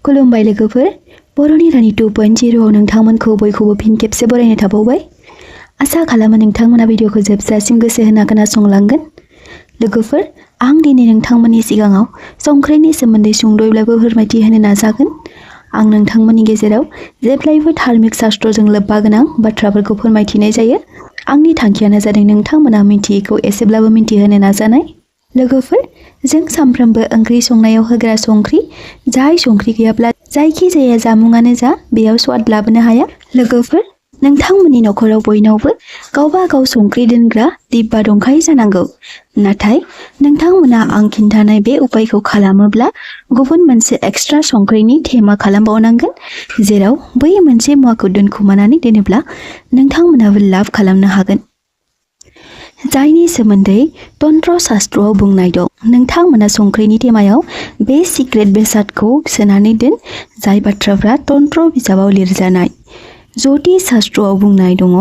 खुलुमबाय लोगोफोर बर'नि रानि 2.0 आव नोंथांमोनखौ बयखौबो फिन खेबसे बरायनाय थाबावबाय आसा खालामो नोंथांमोना भिडिअखौ जोबजासिम गोसो होना खोनासंलांगोन लोगोफोर आं दिनै नोंथांमोननि सिगाङाव संख्रिनि सोमोन्दै सुंद'यैब्लाबो फोरमायथि होनो नाजागोन आं नोंथांमोननि गेजेराव जेब्लायबो धार्मिक शास्त्रजों लोब्बा गोनां बाथ्राफोरखौ फोरमायथिनाय जायो आंनि थांखियानो जादों नोंथांमोना मिथियैखौ एसेब्लाबो मिथिहोनो नाजानाय लोगोफोर जों सानफ्रोमबो ओंख्रि संनायाव होग्रा संख्रि जाय संख्रि गैयाब्ला जायखि जाया जामुंआनो जा बेयाव स्वाद लाबोनो हाया लोगोफोर नोंथांमोननि नखराव बयनावबो गावबा गाव संख्रि दोनग्रा डिब्बा दंखायो जानांगौ नाथाय नोंथांमोना आं खिन्थानाय बे उपायखौ खालामोब्ला गुबुन मोनसे एक्सट्रा संख्रिनि थेमा खालामबावनांगोन जेराव बै मोनसे मुवाखौ दोनखुमानानै दोनोब्ला नोंथांमोनाबो लाभ खालामनो हागोन जायनि सोमोन्दै तन्त्र शास्त्रआव बुंनाय दं नोंथांमोना संख्रिनि थेमायाव बे सिक्रेट बेसादखौ सोनानै दोन जाय बाथ्राफ्रा तन्त्र बिजाबाव लिरजानाय ज्योतिष शास्त्रआव बुंनाय दङ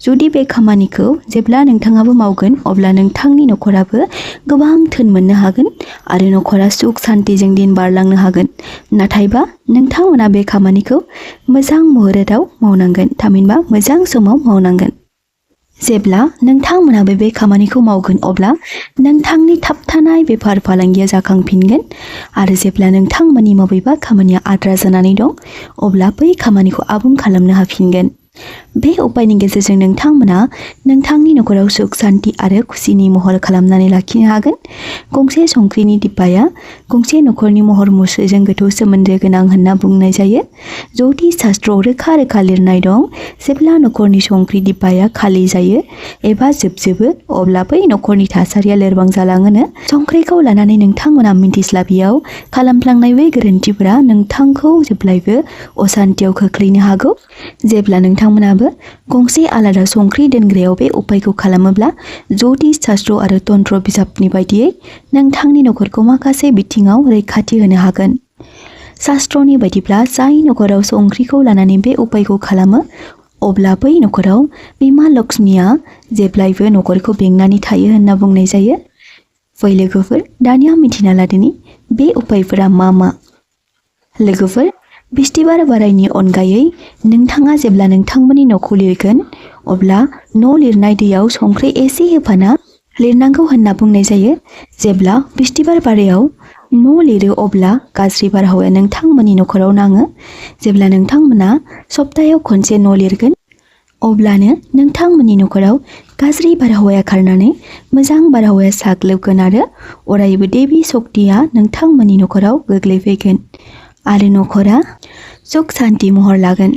जुदि बे खामानिखौ जेब्ला नोंथाङाबो मावगोन अब्ला नोंथांनि नखराबो गोबां धोन मोननो हागोन आरो नखरा सुख शान्तिजों दिन बारलांनो हागोन नाथायबा नोंथांमोना बे खामानिखौ मोजां मुहुरतआव मावनांगोन थामहिनबा मोजां समाव मावनांगोन जेब्ला नोंथांमोनाबो बे खामानिखौ मावगोन अब्ला नोंथांनि थाबथानाय बेफार फालांगिया जाखांफिनगोन आरो जेब्ला नोंथांमोननि बबेबा खामानिया आद्रा जानानै दं अब्ला बै खामानिखौ आबुं खालामनो हाफिनगोन बे उपायनि गेजेरजों नोंथांमोना नोंथांनि नखराव सुख शान्ति आरो खुसिनि महर खालामनानै लाखिनो हागोन गंसे संख्रिनि डिब्बाया गंसे नखरनि महर मुस्रिजों गोथौ सोमोन्दो गोनां होनना बुंनाय जायो ज्योतिष शास्त्रआव रोखा रोखा लिरनाय दं जेब्ला नखरनि संख्रि डिब्बाया खालि जायो एबा जोबजोबो अब्ला बै नखरनि थासारिया लोरबां जालाङोनो संख्रिखौ लानानै नोंथांमोना मिन्थिस्लाबियाव खालामफ्लांनाय बै गोरोन्थिफोरा नोंथांखौ जेब्लायबो अशान्तियाव खोख्लैनो हागौ जेब्ला नोंथांमोनाबो गंसे आलादा संख्रि दोनग्रायाव बे उपायखौ खालामोब्ला ज्योतिष शास्त्र आरो तन्त्र बिजाबनि बायदियै नोंथांनि नखरखौ माखासे बिथिङाव रैखाथि होनो हागोन शास्त्रनि बायदिब्ला जाय नखराव संख्रिखौ लानानै बे उपायखौ खालामो अब्ला बै नखराव बिमा लक्ष्मीया जेब्लायबो नखरखौ बेंनानै थायो होनना बुंनाय जायो फै लोगोफोर दानिया मिथिना लादोनि बे उपायफोरा मा मा लोगोफोर बिस्थिबार बारायनि अनगायै नोंथाङा जेब्ला नोंथांमोननि न'खौ लिरगोन अब्ला न' लिरनाय दैयाव संख्रि एसे होफाना लिरनांगौ होनना बुंनाय जायो जेब्ला बिस्थिबार बारायाव न' लिरो अब्ला गाज्रि बारहावाया नोंथांमोननि नखराव नाङो जेब्ला नोंथांमोना सप्तायाव खनसे न' लिरगोन अब्लानो नोंथांमोननि नखराव गाज्रि बारहावाया खारनानै मोजां बारहावाया साग्लोबगोन आरो अरायबो देबि शक्तिया नोंथांमोननि नखराव गोग्लैफैगोन आरो नखरा सुख शान्ति महर लागोन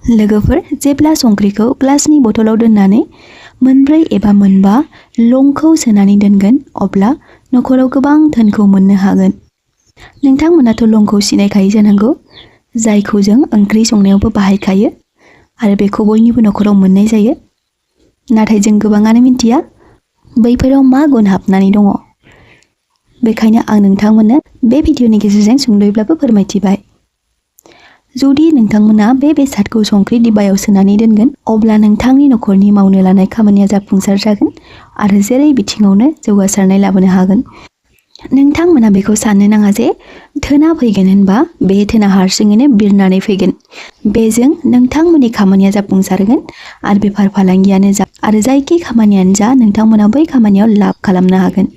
लोगोफोर जेब्ला संख्रिखौ ग्लासनि बथलाव दोननानै मोनब्रै एबा मोनबा लंखौ सोनानै दोनगोन अब्ला नखराव गोबां धोनखौ मोननो हागोन नोंथांमोनाथ' लंखौ सिनायखायो जानांगौ जायखौ जों ओंख्रि संनायावबो बाहायखायो आरो बेखौ बयनिबो नखराव मोननाय जायो नाथाय जों गोबाङानो मिन्थिया बैफोराव मा गुन हाबनानै दङ बेखायनो आं नोंथांमोननो बे भिडिअनि गेजेरजों सुंद'यैब्लाबो फोरमायथिबाय जुदि नोंथांमोना बे बेसादखौ संख्रि डिब्बायाव सोनानै दोनगोन अब्ला नोंथांनि नखरनि मावनो लानाय खामानिया जाफुंसार जागोन आरो जेरै बिथिङावनो जौगासारनाय लाबोनो हागोन नोंथांमोना बेखौ साननो नाङा जे धोना फैगोन होनबा बे धोना हारसिङैनो बिरनानै फैगोन बेजों नोंथांमोननि खामानिया जाफुंसारगोन आरो बेफार फालांगियानो जा आरो जायखि खामानियानो जा नोंथांमोना बै खामानियाव लाब खालामनो हागोन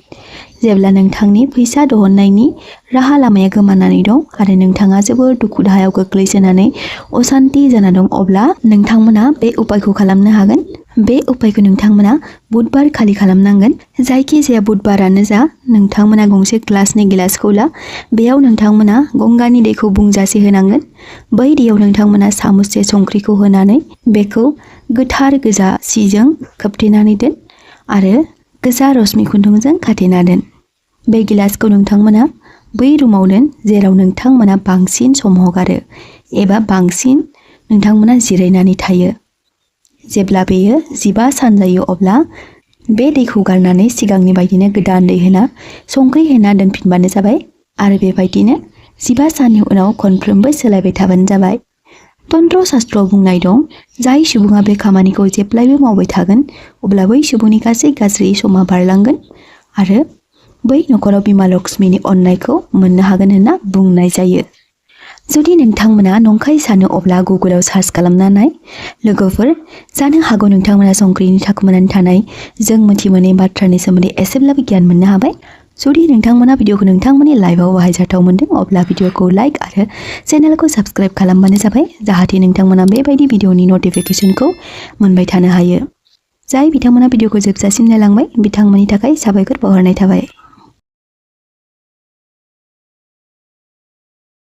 जेब्ला नोंथांनि फैसा दिहुननायनि राहा लामाया गोमानानै दं आरो नोंथाङा जोबोर दुखु दाहायाव गोग्लैसोनानै अशान्ति जाना दं अब्ला नोंथांमोना बे उपायखौ खालामनो हागोन बे उपायखौ नोंथांमोना बुधबार खालि खालामनांगोन जायखि जाया बुधबारानो जा नोंथांमोना गंसे ग्लासनि गिलासखौ ला बेयाव नोंथांमोना गंगानि दैखौ बुंजासे होनांगोन बै दैयाव नोंथांमोना सामुससे संख्रिखौ होनानै बेखौ गोथार गोजा सिजों खोबथेनानै दोन आरो गोजा रश्मि खुन्दुंजों खाथेना दोन बे गिलासखौ नोंथांमोना बै रुमाव दोन जेराव नोंथांमोना बांसिन सम हगारो एबा बांसिन नोंथांमोना जिरायनानै थायो जेब्ला बेयो 15 सान जायो अब्ला बे दैखौ गारनानै सिगांनि बायदिनो गोदान दै होना संख्रि होना दोनफिनबानो जाबाय आरो बेबायदिनो 15 साननि उनाव खनफ्रोमबो सोलायबाय थाबानो जाबाय तन्त्र शास्त्रआव बुंनाय दं जाय सुबुङा बे खामानिखौ जेब्लायबो मावबाय थागोन अब्ला बै सुबुंनि गासै गाज्रि समा बारलांगोन आरो बै नखराव बिमा लक्ष्मीनि अननायखौ मोननो हागोन होनना बुंनाय जायो जुदि नोंथांमोना नंखाय सानो अब्ला गुगोलाव सार्च खालामना नाय। लोगोफोर, जानो हागौ नोंथांमोना संख्रिनि थाखोमानानै थानाय जों मिथिमोनै बाथ्रानि सोमोन्दै एसेब्लाबो गियान मोननो हाबाय। जुदि नोंथांमोना भिडिअखौ नोंथांमोननि लाइफआव बाहायजाथाव मोनदों अब्ला भिडिअखौ लाइक आरो चेनेलखौ साबस्क्राइब खालामबानो जाबाय, जाहाथे नोंथांमोना बेबायदि भिडिअनि नटिफिकेशनखौ मोनबाय थानो हायो। जाय बिथांमोना भिडिअखौ जोबजासिम नायलांबाय बिथांमोननि थाखाय साबायखर बावहरनाय थाबाय।